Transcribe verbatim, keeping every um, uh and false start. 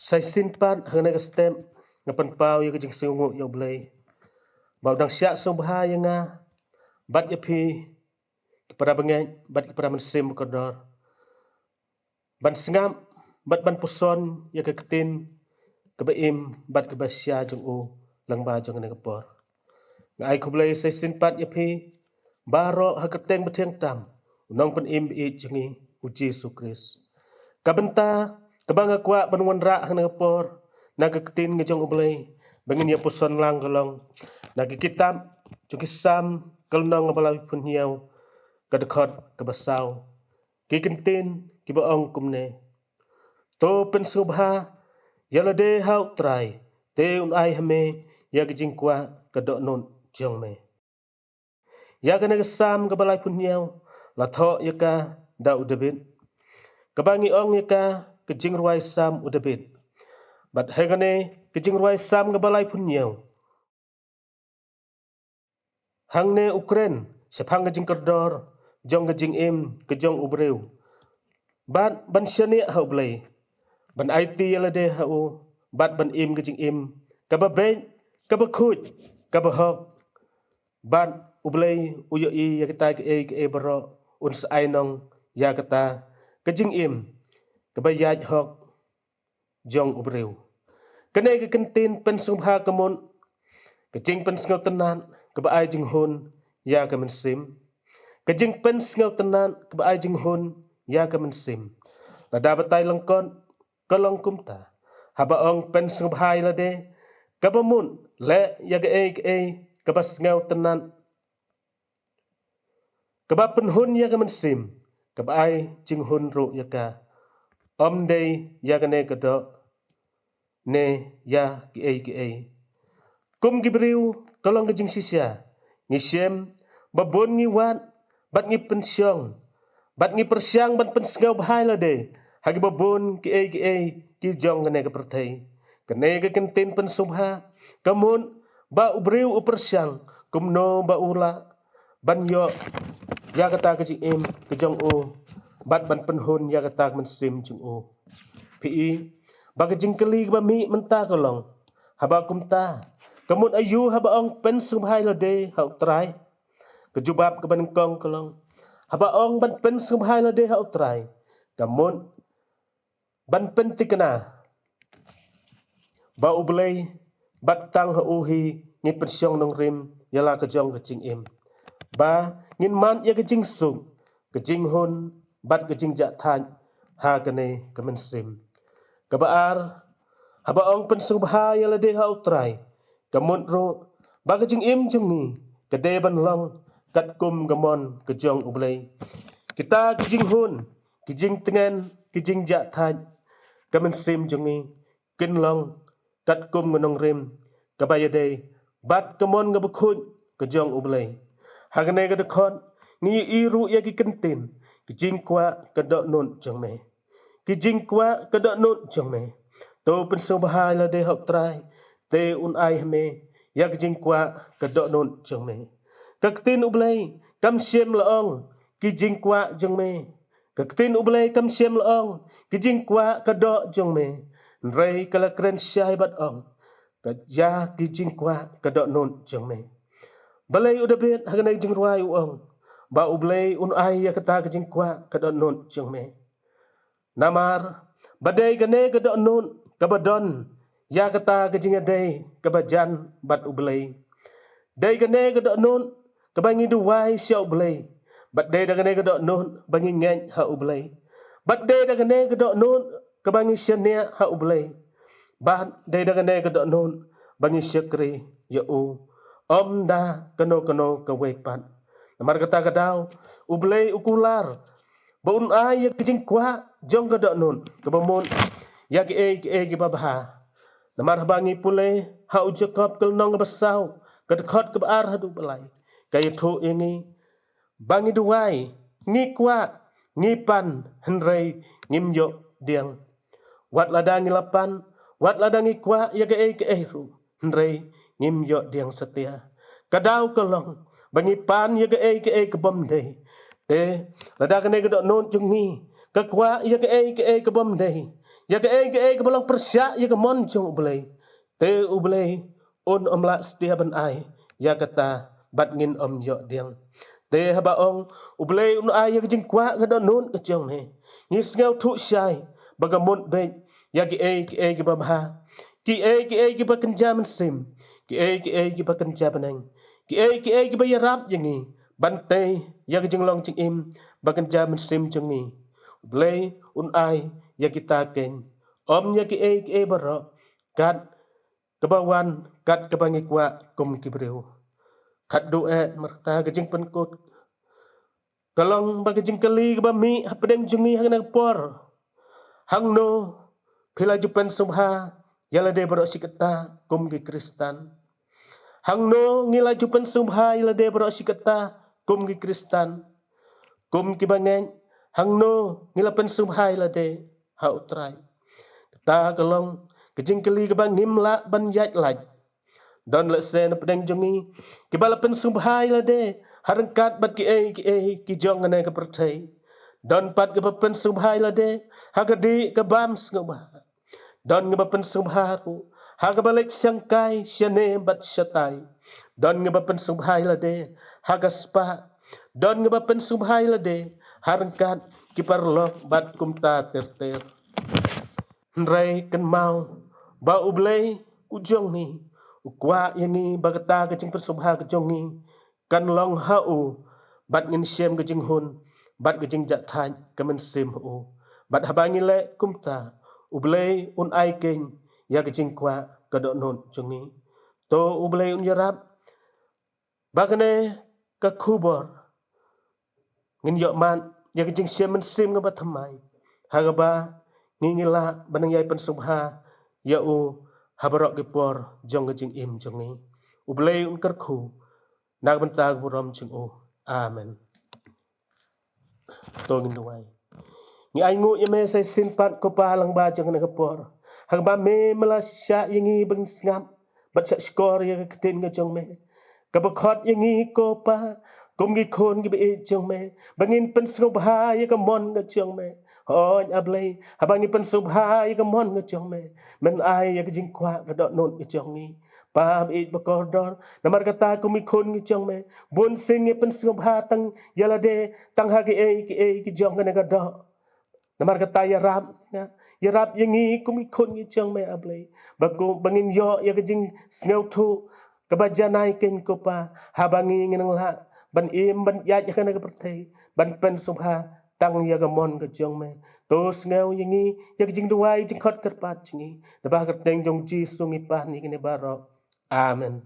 Sa shisien pat ha kane ka step nga pynpaw ïa ka jingsngewnguh ïa U Blei ba u dang shah sngewbha ïa nga bad ïa phi, ki para bangeit bad ki para mynsiem ba kordor, ban sngap bad ban puson ïa ka ktien kaba im bad kaba shisha jong u lyngba jong kane ka por. Nga ai khublei sa shisien pat ïa phi baroh ha ka kyrteng bathiang tam u Nongpynim ba ïeit jong ngi, U Jisu Khrist. Ka bynta kaba nga kwah ban wanrah ha kane ka por na ka ktien ka jong U Blei ba ngin ïa puson lang ka long na ka kitab jong ki Salm ka lynnong kaba laiphew hynñiew, ka dkhot kaba saw. Ki kyntien kiba ong kumne: To pynsngewbha ïa lade ha U Trai, te un ai ha me ïa ka jingkwah ka dohnud jong me. Ïa kane ka Salm kaba laiphew hynñiew la thoh ïa ka da u David, kaba ngi ong ïa ka ka jingrwai Salm u David. Bad ha kane ka jingrwai Salm kaba laiphew hynñiew, hangne u kren shaphang ka jingkordor jong ka jingim ka jong u briew bad ban shaniah ha U Blei, ban aiti ïa lade ha u bad ban im ka jingim kaba beit, kaba khuid, kaba hok. Bad U Blei u ïohi ïa kita kiei kiei baroh, un sa ai nong ïa kata ka jingim kaba ïaid hok jong u briew. Kane ka kyntien pynsngewbha ka mut ka jingpynsngewtynnat kaba ai jinghun ïa ka mynsiem. Ka jingpynsngewtynnat kaba ai jinghun ïa ka mynsiem. Lada batai lyngkot ka long kumta: Haba ong pynsngewbha ïa lade, kaba mut leh ïa kaei kaei kaba sngewtynnat, kaba pynhun ïa ka mynsiem, kaba ai jinghun ruh ïa ka. Ym dei ïa kane ka doh ne ïa kiei kiei. Kum ki briew ka long ka jingshisha, ngi shem ba bun ngi wad bad ngi pynshong bad ngi pyrshang ban pynsngewbha ïa lade ha kiba bun kiei kiei ki jong kane ka pyrthei. Kane ka kyntien pynsngewbha ka mut ba u briew u pyrshang kumno ba u lah ban ïoh ïa kata ka jingim ka jong u bad ban pynhun ïa kata ka mynsiem jong u. Phi i ba ka jingkylli kaba mih mynta ka long: Haba kumta, ka mut aïu haba ong pynsngewbha ïa lade ha U Trai? Ka jubab kaba nyngkong ka long: Haba ong ban pynsngewbha ïa lade ha U Trai, ka mut ban pynthikna ba U Blei bad tang ha u hi ngi pynshong nongrim ïa la ka jong ka jingim, ba ngin mad ïa ka jingsuk, ka jinghun bad ka jingjahthait ha kane ka mynsiem. Kaba ar, haba ong pynsngewbha ïa lade ha U Trai, ka mut ruh ba ka jingim jong ngi ka dei ban long katkum ka mon ka jong U Blei. Kita ki jinghun, ki jingtngen, ki jingjahthait ka mynsiem jong ngi kin long katkum ka nongrim kaba ïadei bad ka mon kaba khuid ka jong U Blei. Ha kane ka dkhot ngi ïohi ruh ïa ki kyntien: Ki jingkwah ka dohnud jong me. Ki jingkwah ka dohnud jong me. To pynsngewbha ïa lade ha U Trai, te un ai ha me ïa ki jingkwah ka dohnud jong me. Ka ktien U Blei kam shym la ong ki jingkwah jong me. Ka ktien U Blei kam shym la ong ki jingkwah ka doh jong me. Hynrei ka la kren shai bad ong ka ïa ki jingkwah ka dohnud jong me. Balei u David ha kane ka jingrwai u ong ba U Blei un ai ïa kata ka jingkwah ka dohnud jong me? Namar ba dei kane ka dohnud kaba don ïa kata ka jingïadei kaba jan bad U Blei. Dei kane ka dohnud kaba ngi duwai sha U Blei. Bad dei da kane ka dohnud ba ngi ngeit ha U Blei. Bad dei da kane ka dohnud kaba ngi shaniah ha U Blei. Bad dei da kane ka dohnud ba ngi shakri ïa u, ym da kano kano kawei pat. Namar kata ka daw U Blei u kular ba un ai ïa ka jingkwah jong ka dohnud kaba mut ïa kiei kiei kiba bha. Namar haba ngi pule ha u Jakob ka lynnong kaba saw, ka dkhot kaba ar haduh ba lai, ka ïathuh ïa ngi ba ngi duwai, ngi kwah, ngi pan, hynrei ngim ïoh pdiang. Wat lada ngi la pan, wat lada ngi kwah ïa kaei kaei ruh, hynrei ngim ïoh pdiang satia. Ka daw ka long ba ngi pan ïa kaei kaei ka bym dei. Te lada kane ka dohnud jong ngi ka kwah ïa kaei kaei ka bym dei, ïa kaei kaei kaba long pyrshah ïa ka mon jong U Blei. Te U Blei un ym lah stia ban ai ïa kata bad ngin ym ïoh diang. Te haba ong U Blei un ai ïa ka jingkwah ka dohnud ka jong me, ngi sngewthuh shai ba ka mut beit ïa kiei kiei kiba bha, kiei kiei kiba kynja mynsiem, kiei kiei kiba kynja bneng, kiei kiei kiba ïarap ïa ngi ban tei ïa ka jinglong jingim ba kynja mynsiem jong ngi. U Blei un ai ïa kita keiñ, ym ïa kiei kiei baroh kat kaba wan kat kaba ngi kwah kum ki briew. Khatduh eh, namar kata ka jingpynkut ka long ba ka jingkylli kaba mih hapdeng jong ngi ha kane ka por: hangno phi la ju pynsngewbha ïa lade baroh shi katta kum ki Khristan? Hangno ngi la ju pynsngewbha ïa lade baroh shi katta kum ki Khristan? Kum kiba ngeit, hangno ngi la pynsngewbha ïa lade ha U Trai? Kata ka long ka jingkylli kaba ngim lah ban ïaid lait. Don lehse napdeng jong ngi kiba la pynsngewbha ïa lade ha ryngkat bad kiei kiei ki jong kane ka pyrthei. Don pat kiba pynsngewbha ïa lade ha ka dih ka bam sngewbha. Don kiba pynsngewbha ruh ha kaba leit shangkai shane bad shatai. Don kiba pynsngewbha ïa lade ha ka spah. Don kiba pynsngewbha ïa lade ha ryngkat ki paralok bad kumta ter ter. Hynrei kynmaw ba U Blei u jong ngi u kwah ïa ngi ba kata ka jingpynsngewbha ka jong ngi kan long ha u, bad ngin shem ka jinghun bad ka jingjahthait ka mynsiem ha u. Bad haba ngi leh kumta, U Blei un ai keiñ ïa ka jingkwah ka dohnud jong ngi. To U Blei un ïarap ba kane ka khubor ngin ïoh mad ïa ka jingshem mynsiem kaba thymmai, ha kaba ngi ngi lah ban nang ïai pynsngewbha ïa u ha baroh ki por jong ka jingim jong ngi. U Blei un kyrkhu na ka bynta ka burom jong u. Amen. To ngin duwai. Ngi ainguh ïa me sa shisien pat, ko Pa, lyngba jong kane ka por, ha kaba me me la shah ïa ngi ba ngin sngap bad shah shkor ïa ka ktien ka jong me, kaba khot ïa ngi, ko Pa, kum ki khun kiba ïeit jong me, ba ngin pynsngewbha ïa ka mon ka jong me. Hooid, A Blei, haba ngi pynsngewbha ïa ka mon ka jong me, men ai ïa ka jingkwah ka dohnud ka jong ngi. Pa ba ïeit ba kordor, namar kata kum ki khun ki jong me, bunsien ngi pynsngewbha tang ïa lade, tang ha kiei kiei ki jong kane ka doh. Namar kata ïarap, ïarap ïa ngi kum ki khun ki jong me, A Blei, ba kum, ba ngin ïoh ïa ka jingsngewthuh kaba janai keiñ, ko Pa, haba ngi ngin nang lah ban im ban ïaid ha kane ka pyrthei ban pynsngewbha tang ïa ka mon ka jong me. To sngew ïa ngi, ïa ka jingduwai jingkhot kyrpad jong ngi, da ba ha ka kyrteng jong U Jisu ngi pan ïa kine baroh. Amen.